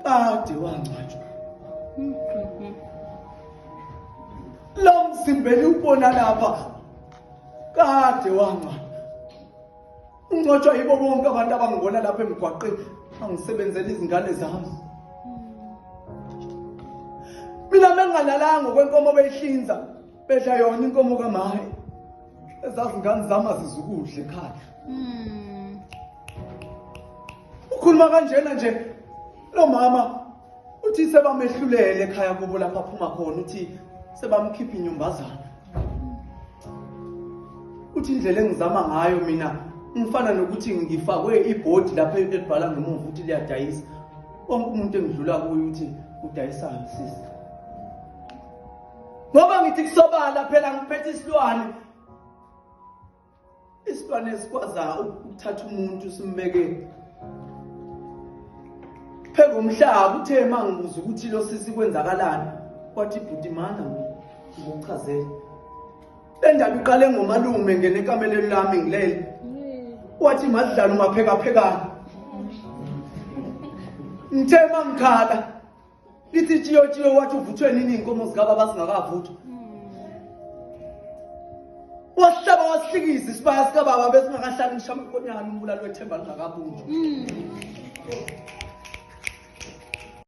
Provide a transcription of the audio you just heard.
Kade wangcwatshwa. Lo mzimba eliwubona lapha kade wangcwatshwa. Ungcwatshwa yibo bonke abantu abangibona lapha emgwaqeni angisebenzela izingane zami. Mina bengalalanga kwenkomo beyihlinza bedla yona inkomo kamaye. Ezazingane zami azizukudla ekhaya. Ukhuluma kanjena nje lo mama uthi sebamehlulele ekhaya kubo lapha aphuma khona uthi sebamkhipha inyumbazana. Uthi indlela engizama ngayo mina ngifana nokuthi ngifakwe ibhodi lapha elibhala ngemuva ukuthi liyadayisa. Wonke umuntu engidlula kuye uthi udayisani sisi. Ngoba ngithi kusobala phela ngiphethe isilwane. Isilwane esikwaza ukuthatha umuntu simbeke pheka umhlaba. Uthe mangibuza ukuthi lo sisi kwenzakalani, wathi bhuti mana ngokuchazela. Le ndaba iqale ngomalume ngene ekameleni lami ngilele. Wathi masidlala umaphekaphekana. Ngithe mangikhala lithi tshiyo tshiyo, wathi uvuthwe nini iy'nkomo zikababa singakavuthwa. Wasihlaba wasihlikiza isibaya sikababa besingakahlali ngisho amankonyane umbulali wethemba lingakabunjwa.